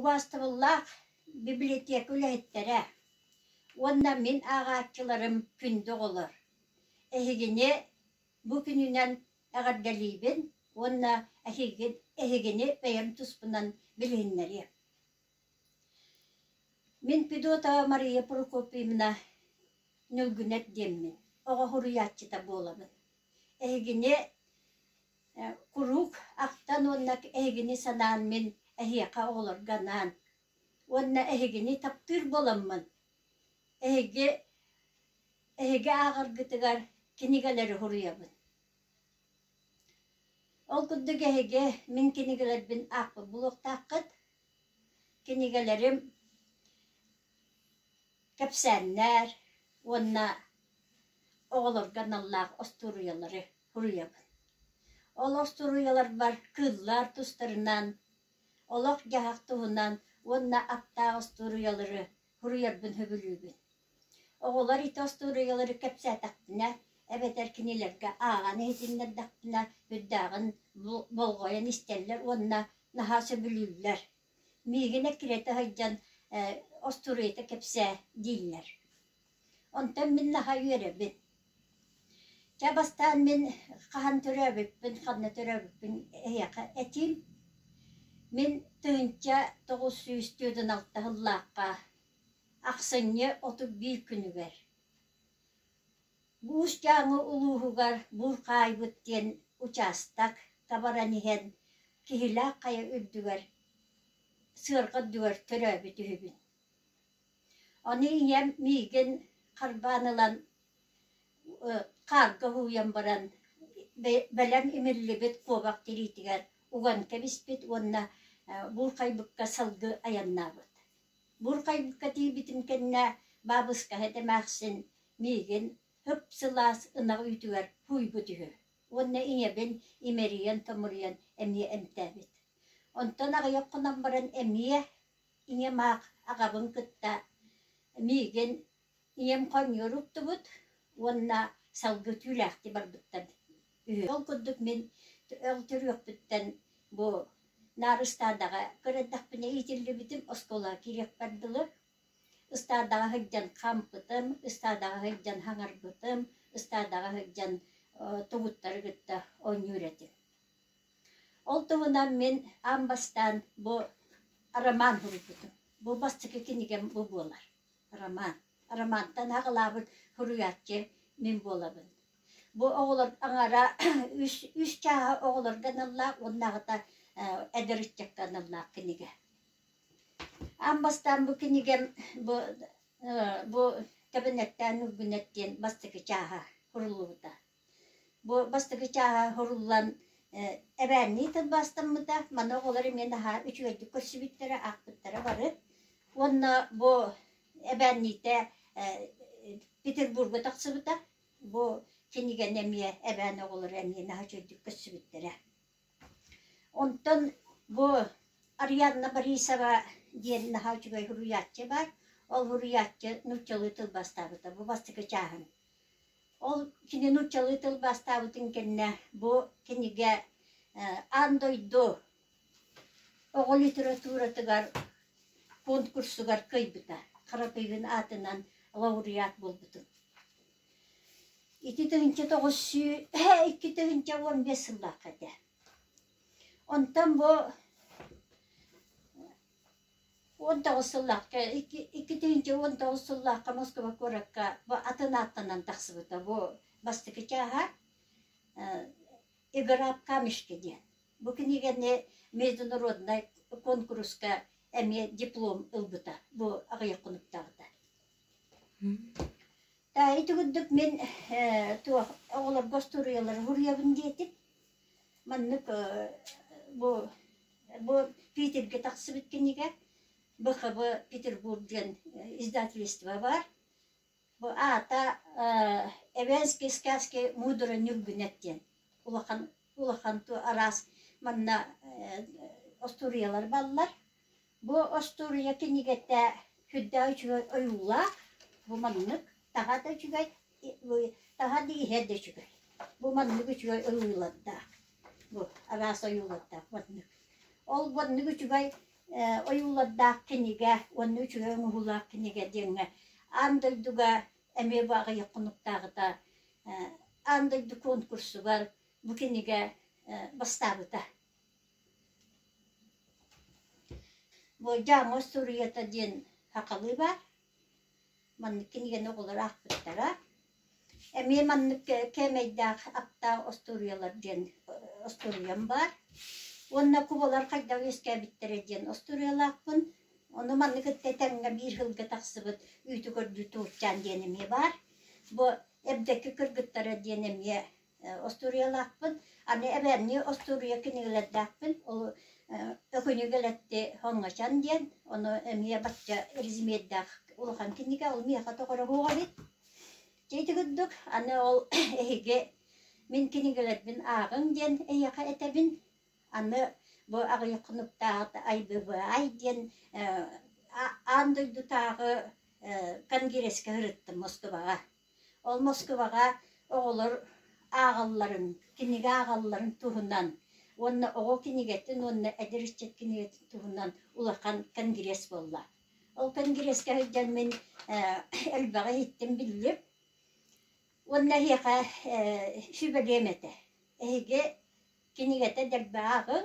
Убаастабыллаах библиотека үлэһиттэрэ уонна мин ааҕааччыларым күндү оҕолор! Эһигини бу күнүнэн эҕэрдэлиибин уонна эһигини бэйэм туспунан билиһиннэриэм. Мин Федотова Мария Прокопьевна Ньылгынэт диэммин, оҕо суруйааччыта буолабын. Эһигини куруук ахтан уонна эһигини санаан мин эһиэхэ оҕолорго анаан уонна эһигини таптыыр буоламмын эһиги эһиги ааҕаргытыгар кинигэлэри суруйабын. Ол курдук эһиги мин кинигэлэрбин аахпыт буолуохтааххыт. Кинигэлэрим кэпсээннэр уонна оҕолорго аналлаах остуоруйалары суруйабын. Ол остуоруйаларбар кыыллар тустарынан, олох-дьаһах туһунан уонна аптаах остуоруйалары суруйарбын сөбүлүүбүн. Оҕолор ити остуоруйалары кэпсээтэхпинэ эбэтэр кинилэргэ ааҕан иһитиннэрдэхпинэ үрдээҕин болҕойон истэллэр уонна наһаа сөбүлүүллэр. Миигин эккирэтэ сылдьан остуоруйата кэпсээ дииллэр. Онтон мин наһаа үөрэбин. Чэ, бастаан мин хаһан төрөөбүппүн, ханна төрөөбүппүн эһиэхэ этиим. Мин 1946 сыллаахха ахсынньы 31 күнүгэр Уус Дьааҥы улууһугар Буур Хаайбыт диэн учаастак табаран иһэн Киһилээх хайа үрдүгэр сыарҕа үрдүгэр төрөөбүт үһүбүн. Ону ийэм миигин харбаан ылан хаарга уһуйан баран бэлэм имиллибит куобах тириитигэр уган кэбиспит уонна Буур Хайбыкка салгыы айаннаабыт. Буур Хайбыкка тиийбитим кэннэ баабыскаһыт эмээхсин миигин ып-сылаас ынах үүтүгэр һууйбут үһү уонна ийэбин имэрийэн-томоруйан эмиэ эмтээбит. Онтон аҕыйах хонон баран эмиэ ийэм аах аҕабын кытта миигин ийэм хонньуор уктубут уонна салгыы түүлээхтии барбыттар үһү. Ол курдук мин ол төрүөхпүттэн бу наар ыстаадаҕа кыра эрдэхпинэ иитиллибитим, оскуолаҕа киириэхпэр дылы Ыстаадаҕа сылдьан хаампытым, ыстаадаҕа сылдьан хаҥарбытым, ыстаадаҕа сылдьан тугуттары кытта оонньуур этим. Ол туһунан мин аан бастаан бу роман суруйбутум. Бу бастакы кинигэм бу буолар. Роман. Романтан аҕалаабыт суруйааччы мин буолабын. Бу оҕолор аҥара үс, үс чааһа оҕолорго аналлаах уоннааҕыта эдэр ыччакка аналлаах кинигэ. Аан бастаан бу кинигэм бу бу Тэбэнэттээн Ньургунет диэн бастакы чааһа суруллубута. Бу бастакы чааһа суруллан эбээннии тылбаастаммыта. Маны оҕолор эмиэ наһаа үчүгэйдик көрсүбүттэрэ, аахпыттара бары. Уонна бу эбээнниитэ Петербурга тахсыбыта. Бу кинигэни эмиэ эбээн оҕолоро эмиэ наһаа үчүгэйдик көрсүбүттэрэ. Онтон бу Ариадна Борисова диэн наһаа үчүгэй суруйааччы баар. Ол суруйааччы нууччалыы тылбаастаабыта бу бастакы чааһын. Ол кини нууччалыы тылбаастаабытын кэннэ бу кинигэ аан дойду оҕо литературатыгар конкурсугар кыайбыта. Харапыгин аатынан лауреат буолбутум. Ити 1902 2015 сыллаахха этэ. Онтон бу 19 сыллаахха 2019 сыллаахха Москва куоракка бу атын ааттанан тахсыбыта. Бу бастакы чааһа «Игра в камешки» диэн. Бу кинигэни международнай куонкуруска эмиэ диплом ылбыта бу аҕыйах хонуктааҕыта. Ити курдук мин туох оҕолорго остуоруйалары суруйабын диэтим. Маннык бу бу Питергэ тахсыбыт кинигэ БХБ Петербург диэн издательство баар. Бу аата «Эвенские сказки мудрой Нюргунет» диэн улахан улахан араас манна остуоруйалар бааллар. Бу остуоруйа кинигэтэ сүрдээх үчүгэй ойуулаах, бу маннык таһа да үчүгэй, таһа да иһэ да үчүгэй. Бу маннык үчүгэй ойуулардаах, бу араас ойуулардаах маннык. Ол маннык үчүгэй ойуулардаах кинигэ уонна үчүгэй оҥоһуулаах кинигэ диэҥҥэ аан дойдуга эмиэ бу аҕыйах хонуктааҕыта аан дойду конкурсугар бу кинигэ бастаабыта. Бу Дьааҥы остуоруйата диэн сахалыы баар. Маннык кинигэни оҕолор аахпыттара. Эмиэ маннык кээмэйдээх аптаах остуоруйалар диэн остуоруйам баар. Уонна кубалар хайдах үөскээбиттэрэ диэн остуоруйалаахпын. Ону маннык кытта тэҥҥэ биир сылга тахсыбыт Үүтү көрдүү туутчаан диэн эмиэ баар. Бу Эбдэки кыргыттара диэн эмиэ остуоруйалаахпын. Аны эбээннии остуоруйа кинигэлэрдээхпин. Ол Өкүнү Гэлэтти Хоҥҥачан диэн, ону эмиэ бачча резюмердээх улахан кинигэ, ол миэхэ тоҕороһуох эбит. Дьэ ити курдук, аны ол эһиги мин кинигэлэрбин ааҕыҥ диэн эйиэхэ этэбин. Аны бу аҕыйах хонуктааҕыта IBBI диэн аан дойдутааҕы конгресска сырыттым Москваҕа. Ол Москваҕа оҕолор ааҕалларын, кинигэ ааҕалларын туһунан уонна оҕо кинигэтин уонна эдэр ыччат кинигэтин туһунан улахан конгресс буолла. Ол конгресска сылдьан мин элбэҕи иһиттим, биллим. Уонна эһиэхэ сүбэлиэм этэ. Эһиги кинигэтэ дэлби ааҕыҥ,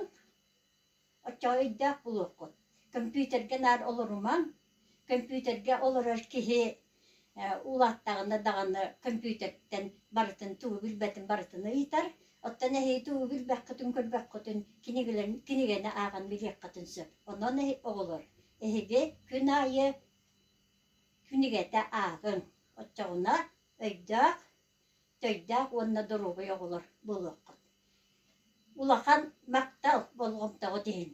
Оччоҕо өйдөөх буолуоххут. Көмпүүтэргэ наар олорумаҥ. Көмпүүтэргэ олорор киһи улааттаҕына даҕаны көмпүүтэртэн барытын тугу билбэтин барытын ыйытар. Оттон эһиги тугу билбэххитин көрбөххүтүн кинигэлэрин кинигэни ааҕан билиэххитин сөп. Онон оҕолор эһиги күн аайы кинигэтэ ааҕыҥ. Оччоҕуна өйдөөх, төйдөөх уонна доруобай оҕолор буолуоххут. Улахан махтал болҕомтоҕут иһин.